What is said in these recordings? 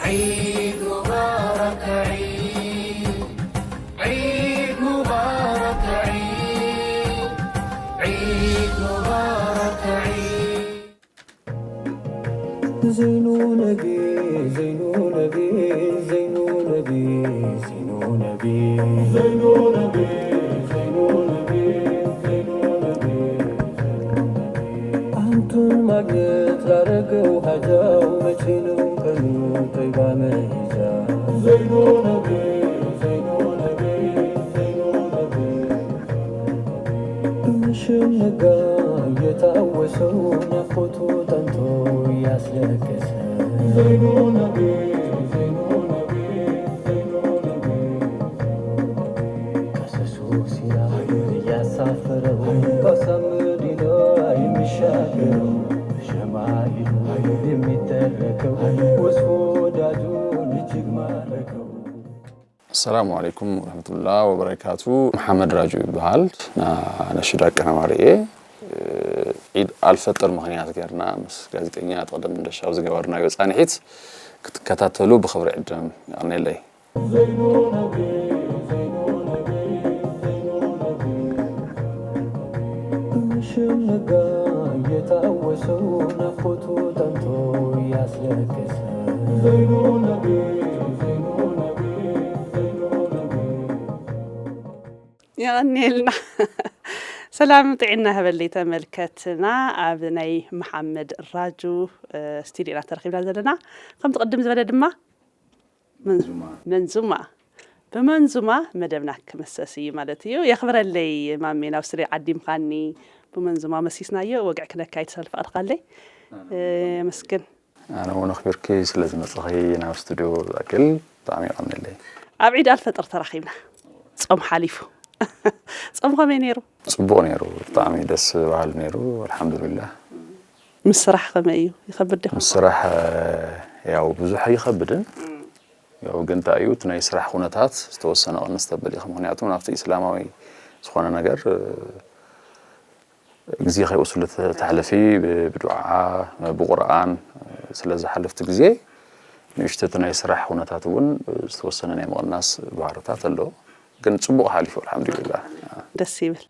عيد مبارك عيد، عيد مبارك عيد، عيد مبارك عيد. زينو نبي، زينو نبي، زينو نبي، زينو نبي، زينو نبي، زينو نبي، زينو نبي። أنتم ማግኘት ላረገው ሀጃው መቼ ነው ቀኑ ጠይባ መሄጃ? ዘይኑ ነቢ፣ ዘይኑ ነቢ፣ ዘይኑ ነቢ። ምሽም ነጋ እየታወሰው ናፍቆቱ ጠንቶ እያስለቀሰ። ዘይኑ ነቢ፣ ዘይኑ ነቢ፣ ዘይኑ ነቢ። ከሰሱ ሲና እያሳፈረው ካሳ መዲና የሚሻገረው ሸማኢሉ የሚተረከው ወስፎ ወዳጁን እጅግ ማረከው። السلام عليكم ورحمة الله وبركاته. መሓመድ ራጁ ይበሃል። ና-፣ ነሽዳ ኣቀናባሪ እየ። ዒድ ኣልፈጥር ምኽንያት ጌርና ምስ ጋዜጠኛ ጥቕደም እንደሻው ዝገበርናዮ ጻንሒት ክትከታተሉ ብኽብሪ ዕድም ይቐንየለይ። ዘይኑ ነቢ፣ ዘይኑ ነቢ፣ ዘይኑ ነቢ። ምሽም ነጋ እየታወሰው ናፍቆቱ ጠንቶ እያስለቀሰ። ዘይኑ ነቢ፣ ዘይኑ ነቢ፣ ዘይኑ ነቢ። የቐንየልና። ሰላም ጥዕና ይሃበለይ ተመልከትና። ኣብ ናይ መሓመድ ራጁ፣ እ፣ ስቱድዮ ኢና ተረኺብና ዘለና። ከምቲ ቅድም ዝበለ ድማ መን-፣ መንዙማ። መንዙማ። ብመንዙማ መደብና ክምሰስ እዩ ማለት እዩ። የኽብረለይ ማሜ፣ ናብ ስቱድዮ ዓዲምካኒ ብመንዙማ መሲስናዮ። ወግዒ ክነካይድ ስለ ዝፈቐድካለይ፣ እ፣ የመስግን። ኣነ እውን ኣኽቢርኪ ስለ ዝመጻኺ ናብ ስቱድዮ ዝኣክል ብጣዕሚ የቐንየለይ። ኣብ ዒድ ኣልፈጥር ተራኺብና። ጾም ሓሊፉ። ጾም ከመይ ነይሩ? ጽቡቕ ነይሩ። ብጣዕሚ ደስ በሃሊ ነይሩ። ኣልሓምዱሊላህ። ምስ ስራሕ ከመይ እዩ? ይኸብድ ዶ ይኸውን? ምስ ስራሕ፣ እ፣ ያው ብዙሕ ኣይኸብድን። እም። ያው ግን እንታይ እዩ፣ እቲ ናይ ስራሕ ኩነታት ዝተወሰነ ቅንስ ተብል ኢኺ። ምኽንያቱ ናብቲ ኢስላማዊ ዝኾነ ነገር፣ እ፣ ግዜ ከይወስዱ ተሕልፊ ብ-፣ ብዱዓ፣ ብቁርኣን ስለ ዝሓልፍቲ ግዜ ንእሽተቲ ናይ ስራሕ ኩነታት እውን ዝተወሰነ ናይ ምቕናስ ባህርታት ኣሎ። ግን ጽቡቕ ሓሊፉ ኣልሓምዱሊላህ። ደስ ይብል።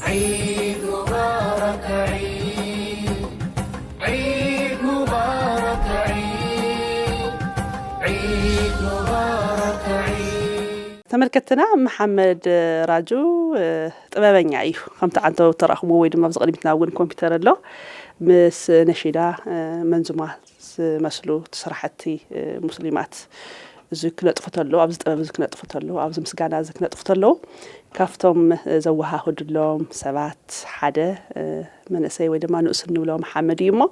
ዒድ ሙባረክ ዒድ፣ ዒድ ሙባረክ ዒድ፣ ዒድ ሙባረክ ዒድ። ተመልከትና፣ መሓመድ ራጁ፣ እ፣ ጥበበኛ እዩ። ከምቲ ዓንተው ተረእኹምዎ ወይ ድማ ኣብዚ ቅድሚትና እውን ኮምፒውተር ኣሎ። ምስ ነሺዳ፣ እ፣ መንዙማ ዝመስሉ ስራሕቲ፣ እ፣ ሙስሊማት እዚ ክነጥፉ ተለዉ፣ ኣብዚ ጥበብ እዚ ክነጥፉ ተለዉ፣ ኣብዚ ምስጋና እዚ ክነጥፉ ተለዉ፣ ካብቶም፣ እ፣ ዘወሃህዱሎም ሰባት ሓደ፣ እ፣ መንእሰይ ወይ ድማ ንኡስ እንብሎ መሓመድ እዩ እሞ፣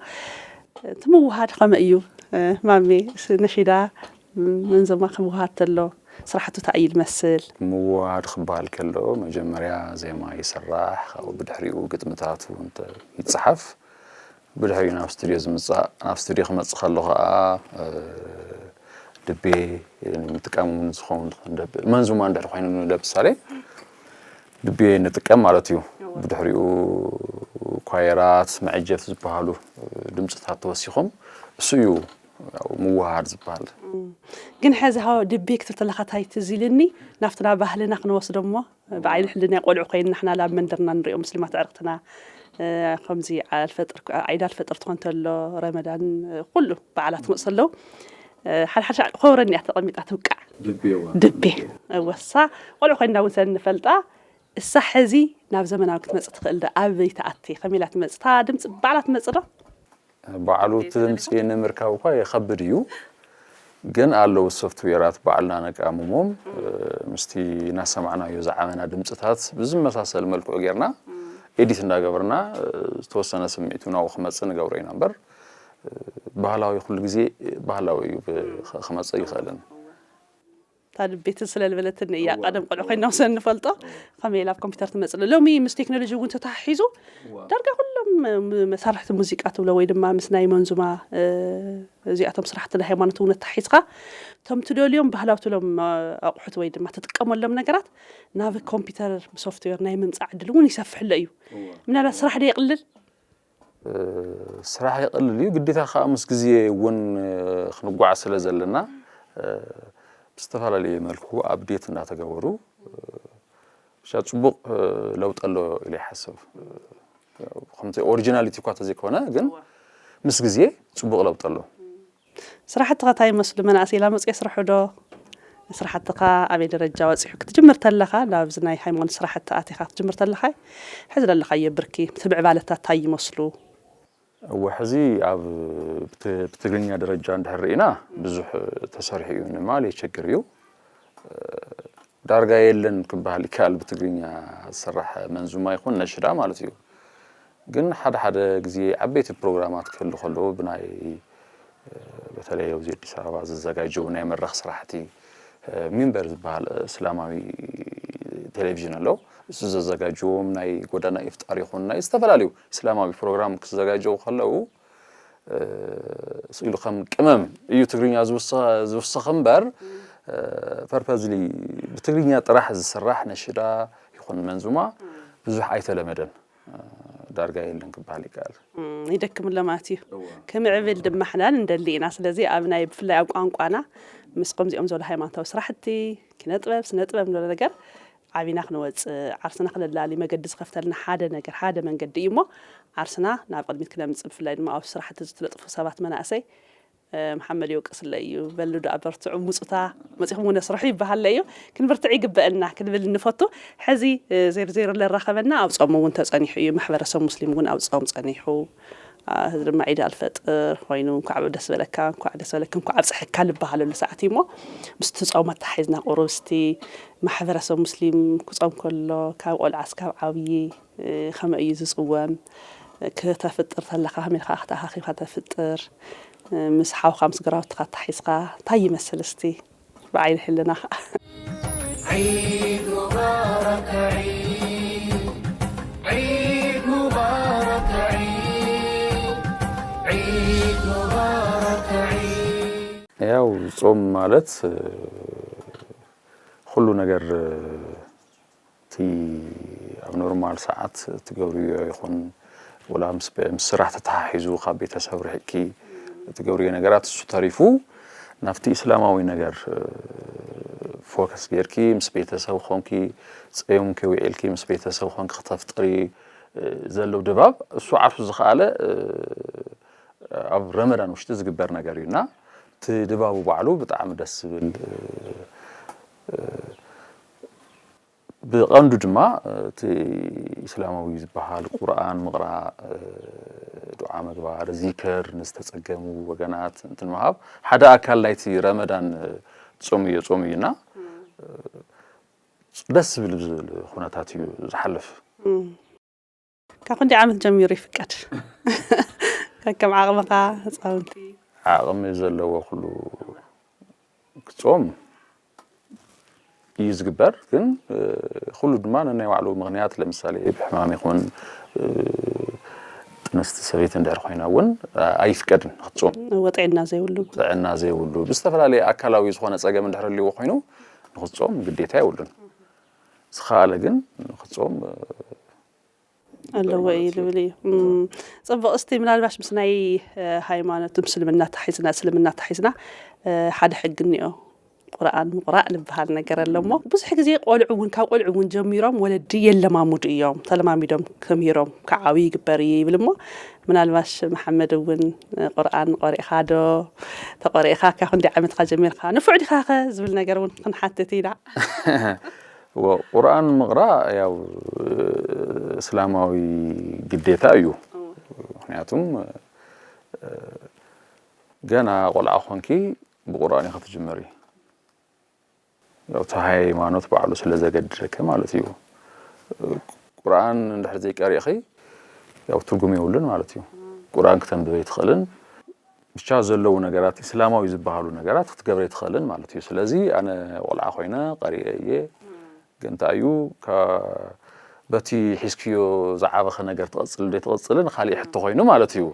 እቲ ምውሃድ ከመይ እዩ? እ፣ ማሜ፣ ስ-፣ ነሺዳ፣ ም-፣ መንዘማ ክወሃድ ተሎ ስራሕቱ እንታይ እዩ ዝመስል? ምውሃድ ክበሃል ከሎ መጀመርያ ዜማ ይስራሕ፣ ካብኡ ብድሕሪኡ ግጥምታት እውን ተ-፣ ይጸሓፍ። ብድሕሪኡ ናብ ስቱድዮ ዝምጻእ፣ ናብ ስቱድዮ ክመጽእ ከሎ ኸኣ፣ እ፣ ድቤ ንምጥቃም እውን ዝኸውን ደብ-፣ መንዙማ እንድሕር ኮይኑ ለምሳሌ ድቤ ንጥቀም ማለት እዩ። እወ። ብድሕሪኡ ኳየራት፣ መዐጀብቲ ዝበሃሉ ድምጽታት ተወሲኾም፣ እሱ እዩ ያው ምውሃድ ዝበሃል። እም። ግን ሕዚ ሃው ድቤ ክትብል ተለኻ እንታይ ትዝ ኢልኒ፣ ናብቲ ናብ ባህልና ክንወስዶ እሞ፣ ብዓይኒ ሕልናይ ቆልዑ ኮይንና ንሕና ኣብ መንደርና ንሪኦ፣ ሙስሊማት ኣዕርኽትና፣ እ፣ ከምዚ ኣልፈጥር፣ ዒድ ኣልፈጥር ትኾን ተሎ፣ ረመዳን፣ እ፣ ኩሉ በዓላት ክመጽእ ተለዉ፣ እ፣ ሓደ ሓደ ሻዕ ኮብረን እያ ተቐሚጣ ትውቃዕ። ድቤ፣ እዋ። ድቤ። ድቤ። እወ፣ እሳ ቆልዑ ኮይንና እውን ስለ እንፈልጣ፣ እሳ ሕዚ ናብ ዘመናዊ ክትመጽእ ትኽእል ዶ? ኣበይ ትኣቲ? ከመይ ኢላ ትመጽእ? እታ ድምጺ ባዕላ ትመጽእ ዶ? ባዕሉ እቲ ድምጺ ንምርካብ እኳ የኸብድ እዩ፣ ግን ኣለዉ ሶፍትዌራት ባዕልና ነቃምሞም፣ እ፣ ምስቲ እናሰማዕናዮ ዝዓበና ድምጽታት ብዝመሳሰል መልክዑ ጌርና ኤዲት እንዳገበርና፣ እ፣ ዝተወሰነ ስምዒቱ ናብኡ ክመጽእ ንገብሮ ኢና እምበር፣ እ፣ ባህላዊ ኩሉ ግዜ ባህላዊ እዩ፣ ብ-፣ ክ-፣ ክመጽእ ኣይኽእልን። እታ ድቤትን ስለ ዝበለትኒ እያ። እዋ። ቀደም ቆልዑ ኮይንና ስለ እንፈልጦ፣ እዋ። ከመይ ኢላ ኣብ ኮምፒውተር ትመጽእ? ሎሚ ምስ ቴክኖሎጂ እውን ተተሓሒዙ፣ እዋ። ዳርጋ ኩሎም ም-፣ መሳርሕቲ ሙዚቃ ትብሎ ወይ ድማ ምስ ናይ መንዙማ፣ እ፣ እዚኣቶም ስራሕቲ ናይ ሃይማኖት እውን ኣተሓሒዝካ፣ እቶም ትደልዮም ባህላዊ ትብሎም፣ እ፣ ኣቑሑት ወይ ድማ ትጥቀመሎም ነገራት ናብ ኮምፒውተር ብሶፍትዌር ናይ ምምጻእ ዕድል እውን ይሰፍሕ ኣሎ እዩ። እዋ። ምናልባት ስራሕ ዶ የቕልል? ስራሕ የቐልል እዩ። ግዴታ ከዓ ምስ ግዜ እውን ክንጓዓዝ ስለ ዘለና ብዝተፈላለየ መልክዑ ኣፕዴት እናተገበሩ ብቻ ፅቡቕ ለውጢ ኣሎ ኢለ ይሓስብ። ከምቲ ኦሪጂናሊቲ እኳ ተዘይኮነ ግን ምስ ግዜ ፅቡቕ ለውጢ ኣሎ። ስራሕትኻ እንታይ ይመስሉ? መናእሰይ ኢላ መፅኦ ይስርሑ ዶ? ስራሕትኻ ኣበይ ደረጃ በፂሑ? ክትጅምር ተለኻ ናብዚ ናይ ሃይማኖት ስራሕቲ ኣቲኻ ክትጅምር ተለኻ ሕዚ ዘለኻዮ ብርኪ እቲ ምዕባለታት እንታይ ይመስሉ? እወ ሕዚ ኣብ ብትግርኛ ደረጃ እንድሕር ርኢና ብዙሕ ተሰሪሑ እዩ ንምባል የቸግር እዩ። ዳርጋ የለን ክበሃል ይከኣል ብትግርኛ ዝስራሕ መንዙማ ይኹን ነሽዳ ማለት እዩ። ግን ሓደ ሓደ ግዜ ዓበይቲ ፕሮግራማት ክህሉ ከለዉ ብናይ በተለይ ኣብዚ ኣዲስ ኣበባ ዝዘጋጀው ናይ መድረኽ ስራሕቲ ሚንበር ዝበሃል እስላማዊ ቴሌቪዥን ኣሎ። እሱ ዘዘጋጅዎም ናይ ጎዳና ኢፍጣር ይኹን ናይ ዝተፈላለዩ እስላማዊ ፕሮግራም ክዘጋጀው ከለዉ ስኢሉ ከም ቅመም እዩ ትግርኛ ዝውሰኽ እምበር ፐርፐዝሊ ብትግርኛ ጥራሕ ዝስራሕ ነሽዳ ይኹን መንዙማ ብዙሕ ኣይተለመደን። ዳርጋ የለን ክበሃል ይከኣል። ይደክም ኣሎ ማለት እዩ። ክምዕብል ድማ ሕናን እንደሊ ኢና። ስለዚ ኣብ ናይ ብፍላይ ኣብ ቋንቋና ምስ ከምዚኦም ዘሎ ሃይማኖታዊ ስራሕቲ ኪነ ጥበብ ስነ ጥበብ ንብሎ ነገር ዓቢና ክንወፅእ ዓርስና ክነላሊ መገዲ ዝኸፍተልና ሓደ ነገር ሓደ መንገዲ እዩ እሞ ዓርስና ናብ ቅድሚት ክነምፅእ ብፍላይ ድማ ኣብ ስራሕቲ ዝትለጥፉ ሰባት መናእሰይ መሓመድ ይወቅስለ እዩ በሉ ደኣ በርትዑ ምፁታ መፂኹም እውን ኣስርሑ ይበሃለ እዩ። ክንብርትዕ ይግበአልና ክንብል ንፈቱ። ሕዚ ዜሮ ዜሮ ለራኸበና ኣብ ፆም እውን ተፀኒሑ እዩ። ማሕበረሰብ ሙስሊም እውን ኣብ ፆም ፀኒሑ። እዚ ድማ ዒድ ኣልፈጥር ኮይኑ እንኳዕ ደስ በለካ እንኳዕ ደስ በለካ እንኳዕ ኣብፀሐካ ልበሃለሉ ሰዓት እዩ እሞ ምስቲ ፆም ኣተሓሒዝና ቁሩብ እስቲ ማሕበረሰብ ሙስሊም ክፆም ከሎ ካብ ቆልዓ እስካብ ዓብዪ ከመይ እዩ ዝፅወም? ክተፍጥር ተለኻ ከመይ ኢልካ ክትኣኻኺብካ ተፍጥር? ምስ ሓውካ ምስ ግራውትኻ ኣተሓሒዝካ እንታይ ይመስል እስቲ ብዓይኒ ሕልናኻ? عيد مبارك عيد عيد مبارك عيد عيد مبارك عيد ያው ጾም ማለት ኩሉ ነገር እቲ ኣብ ኖርማል ሰዓት ትገብርዮ ይኹን ወላ ምስ ስራሕ ተተሓሒዙ ካብ ቤተሰብ ርሒቅኪ ትገብርዮ ነገራት እሱ ተሪፉ ናብቲ እስላማዊ ነገር ፎከስ ጌርኪ ምስ ቤተሰብ ኮንኪ ፀዮምኪ ውዒልኪ ምስ ቤተሰብ ኮንኪ ክተፍጥሪ ዘሎ ድባብ እሱ ዓርሱ ዝኸኣለ ኣብ ረመዳን ውሽጢ ዝግበር ነገር እዩ እና እቲ ድባቡ ባዕሉ ብጣዕሚ ደስ ዝብል ብቐንዱ ድማ እቲ ኢስላማዊ ዝበሃል ቁርኣን ምቕራእ ዱዓ ምግባር ዚክር ንዝተፀገሙ ወገናት እንትን ምሃብ ሓደ ኣካል ናይቲ ረመዳን ፆም እዮ ፆም እዩና ደስ ዝብል ዝብል ኩነታት እዩ ዝሓልፍ ካብ ክንደይ ዓመት ጀሚሩ ይፍቀድ? ከከም ዓቕምኻ ህፃውንቲ ዓቕሚ ዘለዎ ኩሉ ክጾም እዩ ዝግበር ግን ኩሉ ድማ ነናይ ባዕሉ ምክንያት ለምሳሌ ብሕማም ይኹን ጥንስቲ ሰበይቲ እንድሕር ኮይና እውን ኣይፍቀድን ንክትጾም ወጥዕና ዘይብሉ ጥዕና ዘይብሉ ብዝተፈላለየ ኣካላዊ ዝኾነ ፀገም እንድሕር ልዎ ኮይኑ ንክትጾም ግዴታ የብሉን ዝኸኣለ ግን ንክትጾም ኣለዎ እዩ ዝብል እዩ። ፅቡቕ እስቲ ምናልባሽ ምስ ናይ ሃይማኖት ምስልምና ተሒዝና እስልምና ተሒዝና ሓደ ሕጊ እኒኦ ቁርኣን ምቁራእ ዝበሃል ነገር ኣሎ እሞ ብዙሕ ግዜ ቆልዑ እውን ካብ ቆልዑ እውን ጀሚሮም ወለዲ የለማሙዱ እዮም ተለማሚዶም ተምሂሮም ክዓብዩ ይግበር እዩ ይብል እሞ ምናልባሽ መሓመድ እውን ቁርኣን ቆሪእኻ ዶ ተቆሪእኻ ካብ ክንደይ ዓመትካ ጀሚርካ ንፉዕ ዲኻ ከ ዝብል ነገር እውን ክንሓትት ኢና ቁርኣን ምቕራእ ያው እስላማዊ ግዴታ እዩ ምክንያቱም ገና ቆልዓ ኮንኪ ብቁርኣን ኢኻ ትጅመሪ ያው እቲ ሃይማኖት ባዕሉ ስለ ዘገድደኪ ማለት እዩ ቁርኣን እንድሕር ዘይቀሪእኺ ያው ትርጉም የብሉን ማለት እዩ ቁርኣን ክተንብበ ይትኽእልን ብቻ ዘለዉ ነገራት እስላማዊ ዝበሃሉ ነገራት ክትገብረ ይትኽእልን ማለት እዩ ስለዚ ኣነ ቆልዓ ኮይነ ቀሪኤ እየ ግን እንታይ እዩ በቲ ሒዝክዮ ዝዓበኸ ነገር ትቐፅል ዶ ትቐፅልን ካሊእ ሕቶ ኮይኑ ማለት እዩ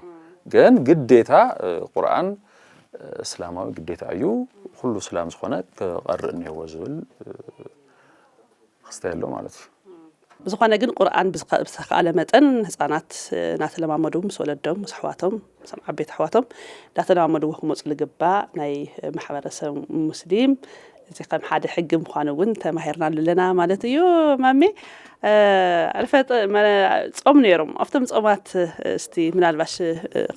ግን ግዴታ ቁርኣን እስላማዊ ግዴታ እዩ ኩሉ እስላም ዝኾነ ክቐርእ እኒሀዎ ዝብል ክስታይ ኣሎ ማለት እዩ ብዝኾነ ግን ቁርኣን ብዝኸ- ብዝተኻእለ መጠን ህፃናት እናተለማመዱ ምስ ወለዶም፣ ምስ ኣሕዋቶም፣ ምስ ዓበይቲ ኣሕዋቶም እንዳተለማመድዎ ክመፁ ዝግባእ ናይ ማሕበረሰብ ሙስሊም እዚ ከም ሓደ ሕጊ ምዃኑ እውን ተማሂርናሉ ኣለና ማለት እዩ። ማሜ፣ ኣልፈጥ ጾም ነይሮም ኣብቶም ጾማት እስቲ ምናልባሽ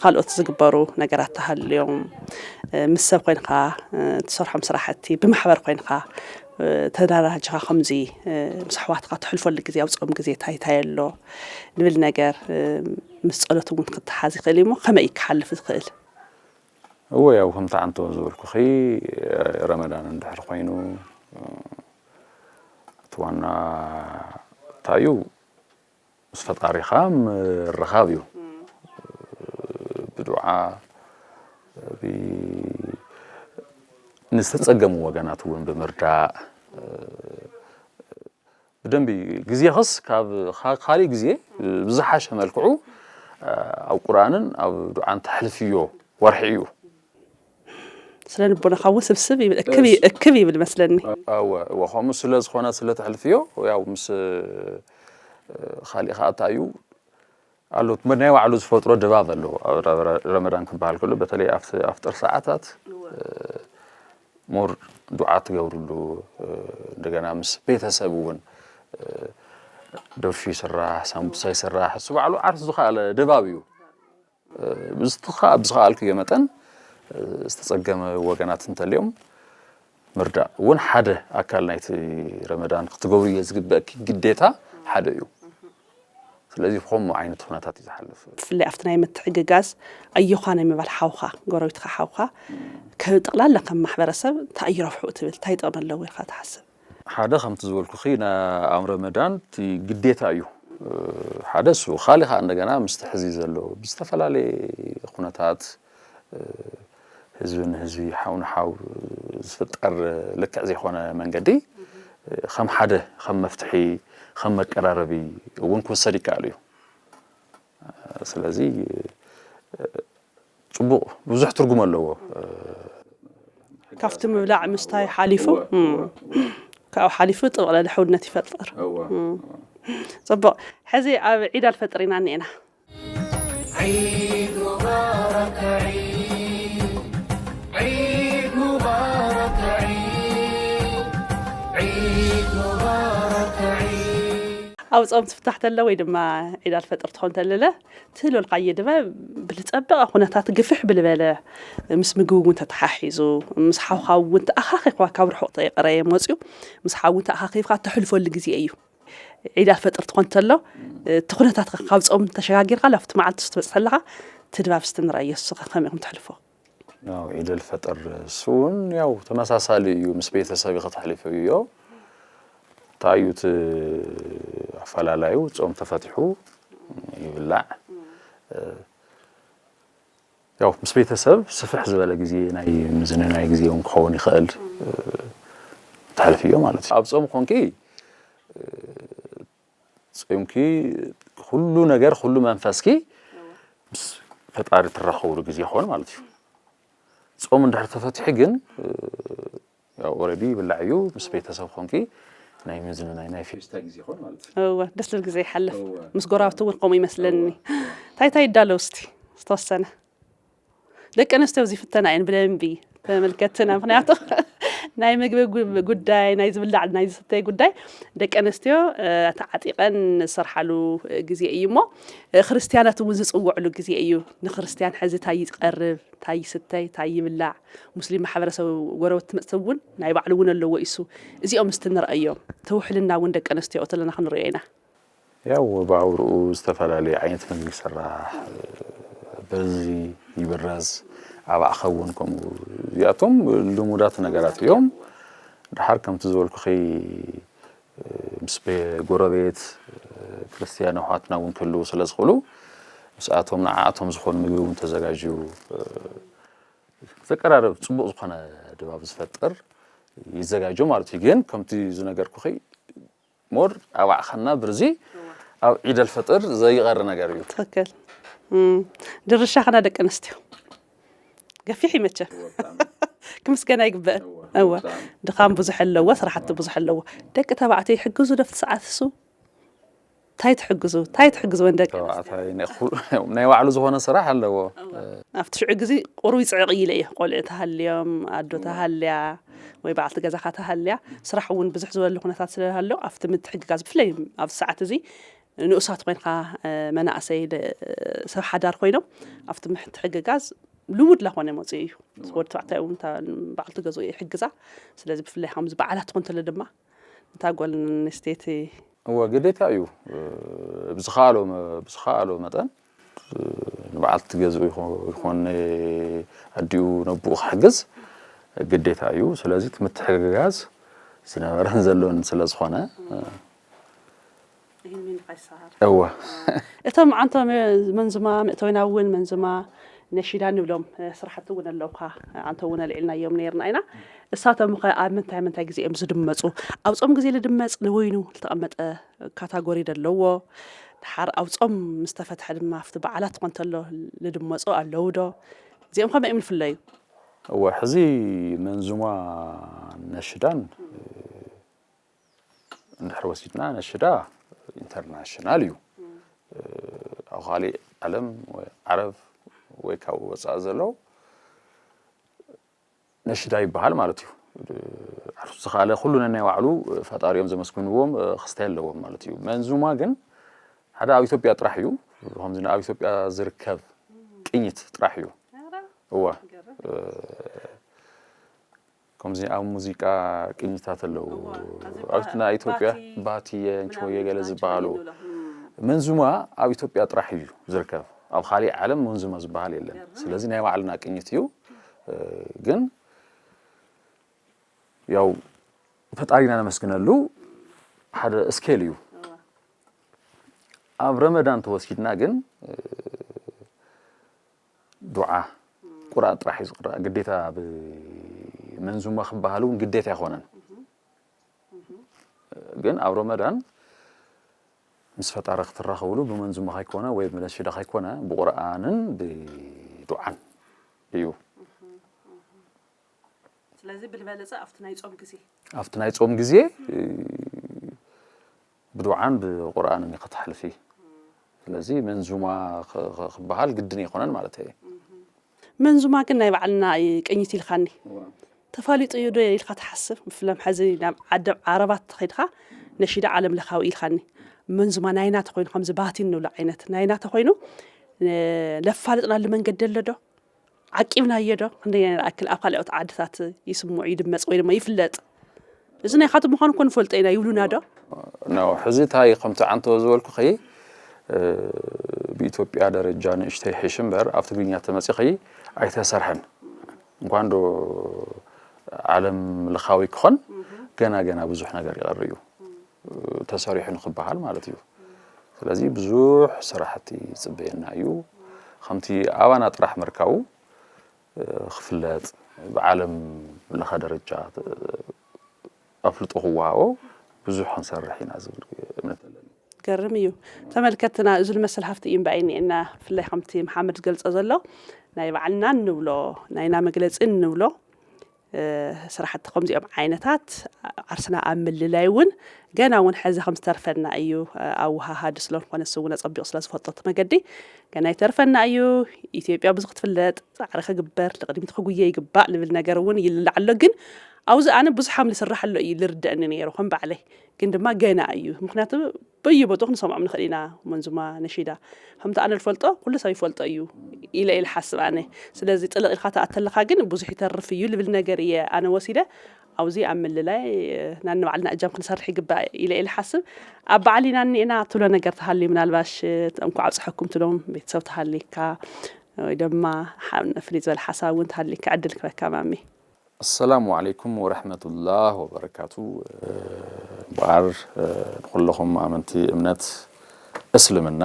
ካልኦት ዝግበሩ ነገራት ተሃልዮም፣ ምስ ሰብ ኮይንካ ትሰርሖም ስራሕቲ፣ ብማሕበር ኮይንካ ተደራጅኻ ከምዚ ምስ ኣሕዋትካ ትሕልፈሉ ግዜ፣ ኣብ ጾም ግዜ እንታይ እንታይ ኣሎ ንብል ነገር፣ ምስ ጸሎት እውን ክተሓዝ ይኽእል እዩ እሞ ከመይ እዩ ክሓልፍ ዝኽእል? እወ፣ ያው ከምቲ ዓንቶ ዝበልኩኺ፣ ረመዳን እንድሕር ኮይኑ፣ እቲ ዋና እንታይ እዩ፣ ምስ ፈጣሪኻ ምርኻብ እዩ። ብዱዓ፣ ብ- ንዝተጸገሙ ወገናት እውን ብምርዳእ፣ ብደንቢ ግዜኽስ ካብ ካ- ካሊእ ግዜ ብዝሓሸ መልክዑ ኣብ ቁርኣንን ኣብ ዱዓን ተሕልፍዮ ወርሒ እዩ። ስለ ልቦናኻ እውን ስብስብ ይብል፣ እክብ ይ- እክብ ይብል መስለኒ። እወ እወ፣ ከምኡ ስለ ዝኾነ ስለ ተሕልፍዮ ያው ምስ ካሊእ ከዓ እንታይ እዩ ኣሎ፣ ናይ ባዕሉ ዝፈጥሮ ድባብ ኣለዎ። ኣብ ረመዳን ክበሃል ከሎ በተለይ ኣብቲ ኣፍጥር ሰዓታት ሞር ዱዓ ትገብርሉ፣ እንደገና ምስ ቤተሰብ እውን ደርፊ ይስራሕ፣ ሳምቡሳ ይስራሕ፣ እሱ ባዕሉ ዓርሱ ዝኸኣለ ድባብ እዩ። ብዝተኻ- ብዝኸኣልክዮ መጠን ዝተጸገመ ወገናት እንተልዮም ምርዳእ እውን ሓደ ኣካል ናይቲ ረመዳን ክትገብርዮ ዝግበእኪ ግዴታ ሓደ እዩ። ስለዚ ብኸምኡ ዓይነት ኩነታት እዩ ዝሓልፍ። ብፍላይ ኣብቲ ናይ ምትሕግጋዝ ኣዮኻ ናይ ምባል ሓውኻ፣ ጎረቤትካ ሓውካ፣ ከ- ጠቕላላ ከም ማሕበረሰብ እንታይ እዩ ረብሕኡ ትብል፣ እንታይ ጥቕሚ ኣለዎ ኢልካ ትሓስብ? ሓደ ከምቲ ዝበልኩኺ ና- ኣብ ረመዳን እቲ ግዴታ እዩ ሓደ እሱ። ካሊእ ከዓ እንደገና ምስቲ ሕዚ ዘሎ ብዝተፈላለየ ኩነታት ህዝቢ ንህዝቢ ሓው ንሓው ዝፍጠር ልክዕ ዘይኮነ መንገዲ ከም ሓደ ከም መፍትሒ ከም መቀራረቢ እውን ክውሰድ ይከኣል እዩ። ስለዚ ፅቡቕ ብዙሕ ትርጉም ኣለዎ። ካብቲ ምብላዕ ምስታይ ሓሊፉ ካብኡ ሓሊፉ ጥብቕ ለለ ሕውነት ይፈጥር። ፅቡቕ። ሕዚ ኣብ ዒድ ኣልፈጥር ኢና እኒኤና። عيد مبارك عيد عيد مبارك عيد عيد مبارك عيد ኣብ ጾም ትፍታሕ ተሎ ወይ ድማ ዒድ ኣልፈጥር ትኾን ተለለ ትህልወልካዮ ድባብ ብልጸበቐ ኩነታት ግፍሕ ብልበለ ምስ ምግቢ እውን ተተሓሒዙ ምስ ሓውካ እውን ተኣኻኺብካ ካብ ርሑቕ ተይቐረየ መፅዩ ምስ ሓው እውን ተኣኻኺብካ ተሕልፈሉ ግዜ እዩ። ዒድ ኣልፈጥር ትኾን ተሎ እቲ ኩነታት ካብ ጾም ተሸጋጊርካ ላብቲ መዓልቲ ትበፅሕ ኣለኻ እቲ ድባብ ስቲ ንረኣዮ ንስኻ ከመይ ኢኹም ተሕልፎ? ያው ዒድ ኣልፈጥር እሱ እውን ያው ተመሳሳሊ እዩ፣ ምስ ቤተሰብ ከተሕልፍዮ። እንታይ እዩ እቲ ኣፈላላዩ? ጾም ተፈቲሑ ይብላዕ። ያው ምስ ቤተሰብ ስፍሕ ዝበለ ግዜ ናይ ምዝንናይ ግዜ እውን ክኸውን ይኽእል፣ ተሕልፍዮ ማለት እዩ። ኣብ ጾም ኮንኪ ጾምኪ ኩሉ ነገር ኩሉ መንፈስኪ ምስ ፈጣሪ ትራኸብሉ ግዜ ይኾን ማለት እዩ። ጾም እንድሕር ተፈቲሑ ግን ያው ኦረዲ ይብላዕ እዩ። ምስ ቤተሰብ ኮንኪ ናይ ምዝንናይ ናይ ፌስታ ግዜ ይኾን ማለት እዩ። እወ ደስ ዝብል ግዜ ይሓልፍ። ምስ ጎራብቲ እውን ከምኡ ይመስለኒ። እንታይ እንታይ ይዳለው እስቲ ዝተወሰነ? ደቂ ኣንስትዮ ኣብዚ ይፍተና እየን ብደንቢ ተመልከትና። ምክንያቱ ናይ ምግቢ ጉ- ጉዳይ ናይ ዝብላዕ ናይ ዝስተይ ጉዳይ ደቂ ኣንስትዮ እ፣ ተዓጢቐን ዝሰርሓሉ ግዜ እዩ እሞ እ፣ ክርስትያናት እውን ዝፅውዕሉ ግዜ እዩ። ንክርስትያን ሕዚ እንታይ ይቀርብ እንታይ ይስተይ እንታይ ይብላዕ ሙስሊም ማሕበረሰብ ጎረበት ትመፅእ እውን ናይ ባዕሉ እውን ኣለዎ ኢሱ እዚኦም ምስቲ ንረኣዮም እቲ ውሕልና እውን ደቂ ኣንስትዮ ተለና ክንሪኦ ኢና። ያው ብኣውርኡ ዝተፈላለየ ዓይነት ምግቢ ይስራሕ፣ በርዚ ይብረዝ፣ ኣባዕ ኸውን ከምኡ እዚኣቶም ልሙዳት ነገራት እዮም። ድሓር ከምቲ ዝበልኩኺ ምስ ጎረቤት ክርስትያን ኣሕዋትና እውን ክህልዉ ስለ ዝኽእሉ ምስኣቶም ንዓኣቶም ዝኾኑ ምግቢ እውን ተዘጋጅዩ ዘቀራርብ ፅቡቕ ዝኾነ ድባብ ዝፈጥር ይዘጋጆ ማለት እዩ። ግን ከምቲ ዝነገርኩኺ ሞር ኣባዕኸና ብርዚ ኣብ ዒድ ኣልፈጥር ዘይቐሪ ነገር እዩ። ትኽክል። ድርሻ ኸና ደቂ ኣንስትዮ ገፊሕ ይመቸ ክምስገና ይግበአን። እወ ድኻም ብዙሕ ኣለዎ፣ ስራሕቲ ብዙሕ ኣለዎ። ደቂ ተባዕትዮ ይሕግዙ ዶ ኣብቲ ሰዓት እሱ? እንታይ ትሕግዙ እንታይ ትሕግዝወን ደቂ ኣንስትዮ? ተባዕታይ ናይ ኩ- ናይ ባዕሉ ዝኾነ ስራሕ ኣለዎ። ኣብቲ ሽዑ ግዜ ቁሩብ ይፅዕቕ ኢለ እየ። ቆልዑ ተሃልዮም፣ ኣዶ ተሃልያ፣ ወይ በዓልቲ ገዛኻ ተሃልያ፣ ስራሕ እውን ብዙሕ ዝበሉ ኩነታት ስለሃሎ ኣብቲ ምትሕግጋዝ ብፍለይ ኣብዚ ሰዓት እዚ ንኡሳት ኮይንካ መናእሰይ ሰብ ሓዳር ኮይኖም ኣብቲ ምትሕግጋዝ ልሙድ ላኾነ መፅኡ እዩ። ወዲ ተባዕታይ እውን በዓልቲ ገዝኡ ይሕግዛ። ስለዚ ብፍላይ ከምዚ በዓላት ትኾን ተሎ ድማ እታ ጓል ኣንስተይቲ እወ ግዴታ እዩ። ብዝኸኣሎ ብዝኸኣሎ መጠን ንበዓልቲ ገዝኡ ይኾን ኣዲኡ ነብኡ ክሕግዝ ግዴታ እዩ። ስለዚ እቲ ምትሕግጋዝ ዝነበረን ዘሎን ስለ ዝኾነ ይህን ሚን ፋይሳር እወ እቶም ዓንቶ መንዙማ መእተዊና እውን መንዙማ ነሺዳ ንብሎም ስራሕቲ እውን ኣለውካ። ዓንቶ እውን ኣልዒልናዮም ነርና ኢና። እሳቶም ከ ኣብ ምንታይ ምንታይ ግዜ እዮም ዝድመፁ? ኣብ ፆም ግዜ ልድመፅ ንወይኑ ዝተቐመጠ ካታጎሪ ደለዎ ድሓር ኣብ ፆም ምስ ተፈትሐ ድማ ኣብቲ በዓላት ትኾን ተሎ ልድመፁ ኣለዉ ዶ? እዚኦም ከመይ እዮም ዝፍለዩ? እወ ሕዚ መንዙማ ነሽዳን እንድሕር ወሲድና ነሽዳ ኢንተርናሽናል እዩ። ኣብ ካሊእ ዓለም ዓረብ ወይ ካብኡ ወፃኢ ዘለዉ ነሽዳ ይበሃል ማለት እዩ። ዓርሱ ዝኸኣለ ኩሉ ነናይ ባዕሉ ፈጣሪኦም ዘመስግንዎም ክስታይ ኣለዎም ማለት እዩ። መንዙማ ግን ሓደ ኣብ ኢትዮጵያ ጥራሕ እዩ። ከምዚ ኣብ ኢትዮጵያ ዝርከብ ቅኝት ጥራሕ እዩ። እዋ ከምዚ ኣብ ሙዚቃ ቅኝታት ኣለዉ ኣብቲ ናይ ኢትዮጵያ ባቲ የንቸወየ ገለ ዝበሃሉ መንዙማ ኣብ ኢትዮጵያ ጥራሕ እዩ ዝርከብ። ኣብ ካሊእ ዓለም መንዙማ ዝበሃል የለን። ስለዚ ናይ ባዕልና ቅኝት እዩ። ግን ያው ፈጣሪና ነመስግነሉ ሓደ ስኬል እዩ። ኣብ ረመዳን ተወሲድና ግን ዱዓ ቁርኣን ጥራሕ እዩ ዝቅራእ። ግዴታ ብመንዙማ ክበሃል እውን ግዴታ ኣይኮነን። ግን ኣብ ረመዳን ምስ ፈጣሪ ክትራኸብሉ ብመንዙማ ከይኮነ ወይ ብነሽዳ ከይኮነ ብቁርኣንን ብዱዓን እዩ። ስለዚ ብልበለፀ ኣብቲ ናይ ፆም ግዜ ኣብቲ ናይ ፆም ግዜ ብዱዓን ብቁርኣንን እዩ ከተሕልፊ። ስለዚ መንዙማ ክበሃል ግድን ኣይኮነን ማለት እየ። መንዙማ ግን ናይ ባዕልና እዩ ቅኝት ኢልካኒ። ተፋሊጡ እዩ ዶ ኢልካ ትሓስብ? ብፍላይ ሕዚ ናብ ዓዲ ዓረባት ተኸይድካ ነሺዳ ዓለም ለኻዊ ኢልካኒ። መንዙማ ናይና ተኾይኑ ከምዚ ባቲ እንብሎ ዓይነት ናይና ተኾይኑ ለፋልጥናሉ መንገዲ ኣሎ ዶ? ዓቂብናዮ ዶ? ክንደይ ይኣክል ኣብ ካልኦት ዓድታት ይስምዑ ይድመፅ ወይ ድማ ይፍለጥ? እዚ ናይ ካቱ ምዃኑ እኮ ንፈልጦ ኢና ይብሉና ዶ? ነው ሕዚ እንታይ ከምቲ ዓንቶ ዝበልኩኺ ብኢትዮጵያ ደረጃ ንእሽተይ ሕሽ እምበር ኣብ ትግርኛ ተመፂኺ ኣይተሰርሐን። እንኳን ዶ ዓለም ለኻዊ ክኾን ገና ገና ብዙሕ ነገር ይቐር እዩ ተሰሪሑ ንክበሃል ማለት እዩ። ስለዚ ብዙሕ ስራሕቲ ይፅበየና እዩ። ከምቲ ኣባና ጥራሕ ምርካቡ ክፍለጥ ብዓለም ለኸ ደረጃ ኣፍልጦ ክወሃቦ ብዙሕ ክንሰርሕ ኢና ዝብል እምነት ኣለኒ። ገርም እዩ። ተመልከትና እዚ ዝመስል ሃፍቲ እዩ እምበኣይ እኒኤና። ብፍላይ ከምቲ መሓመድ ዝገልፆ ዘሎ ናይ ባዕልና እንብሎ ናይና መግለፂ እንብሎ ስራሕቲ ከምዚኦም ዓይነታት ዓርስና ኣብ ምልላይ እውን ገና እውን ሕዚ ከም ዝተርፈና እዩ። ኣወሃሃዲ ስለዝኾነ እሱ እውን ኣፀቢቑ ስለዝፈልጦ እቲ መገዲ ገና ይተርፈና እዩ። ኢትዮጵያ ብዙ ክትፍለጥ ፃዕሪ ክግበር ንቕድሚት ክጉየ ይግባእ ልብል ነገር እውን ይልላዕ ኣሎ። ግን ኣብዚ ኣነ ብዙሕ ሓምሊ ስራሕ ኣሎ እዩ ልርደእኒ ነይሩ ከም ባዕለይ። ግን ድማ ገና እዩ ምክንያቱ በየቦትኡ ክንሰምዖም ንኽእል ኢና። መንዙማ ነሺዳ ከምቲ ኣነ ዝፈልጦ ኩሉ ሰብ ይፈልጦ እዩ ኢለ ኢለ ሓስብ ኣነ። ስለዚ ጥልቕ ኢልካ ትኣተለካ ግን ብዙሕ ይተርፍ እዩ ልብል ነገር እየ ኣነ ወሲደ። ኣብዚ ኣብ ምልላይ ናንባዕልና እጃም ክንሰርሕ ይግባእ ኢለ ኢለ ሓስብ። ኣብ በዓል ኢና እኒኤና ትብሎ ነገር ተሃልዩ ምናልባሽ እንኳዕ ኣብፀሐኩም ትብሎም ቤተሰብ ተሃልይካ ወይ ድማ ፍልይ ዝበለ ሓሳብ እውን ተሃልይካ ዕድል ክበካ ማሚ። ኣሰላሙ ዓለይኩም ወረሕመቱላህ ወበረካቱ። እምበኣር ንኩለኹም ኣመንቲ እምነት እስልምና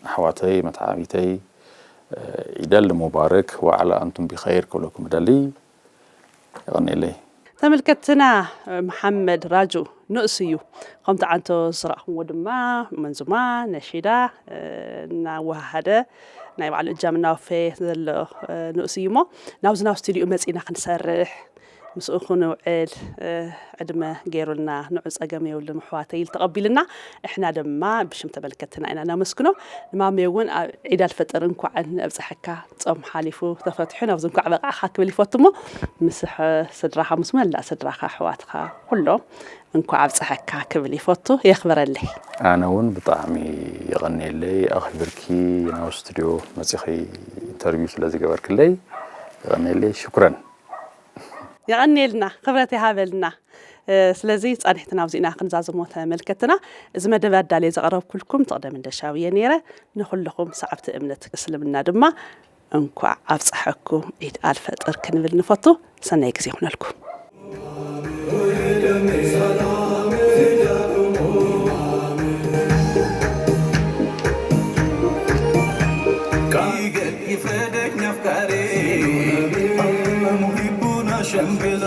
ኣሕዋተይ መትዓቢተይ ዒደል ሙባርክ ወዓላ ኣንቱም ቢኸይር ክብለኩም እደሊ። የቐኒለይ። ተመልከትና መሓመድ ራጁ ንእሱ እዩ። ከምቲ ዓንቶ ዝረእኹምዎ ድማ መንዙማ ነሺዳ እናወሃሃደ ናይ ባዕሉ እጃም እናወፈየ ዘሎ ንእሱ እዩ እሞ ናብዚ ናብ ስቱዲዮ መፂና ክንሰርሕ ምስኡ ክንውዕል ዕድመ ገይሩልና፣ ንዑ ጸገም የብሉን ኣሕዋተይ ኢሉ ተቐቢልና። እሕና ድማ ብሽም ተመልከትና ኢና ነመስግኖ። ንማሜ እውን ኣብ ዒድ ኣልፈጥር እንኳዕ ኣብፀሐካ። ጾም ሓሊፉ ተፈትሑ ናብዚ እንኳዕ በቃዕኻ ክብል ይፈቱ እሞ ምስ ስድራኻ ምስ መላእ ስድራኻ ኣሕዋትካ ኩሎም እንኳዕ ኣብፀሐካ ክብል ይፈቱ። የኽብረለይ። ኣነ እውን ብጣዕሚ የቐንየለይ ኣኽቢርኪ ናብ ስቱድዮ መፂኺ ኢንተርቪው ስለ ዝገበርክለይ። የቐንየለይ። ሽኩረን። የቐንየልና። ክብረት ይሃበልና። ስለዚ ፃንሒትና ኣብዚ ኢና ክንዛዝሞ ተመልከትና። እዚ መደብ ኣዳልየ ዘቕረብኩልኩም ትቕደም እንደሻው እየ ነይረ። ንኹልኹም ሰዓብቲ እምነት እስልምና ድማ እንኳዕ ኣብፀሐኩም ዒድ ኣልፈጥር ክንብል ንፈቱ። ሰናይ ግዜ ይኹነልኩም። ይፍረደኝ አፍቃሪ ሙሂቡና ሸምግላ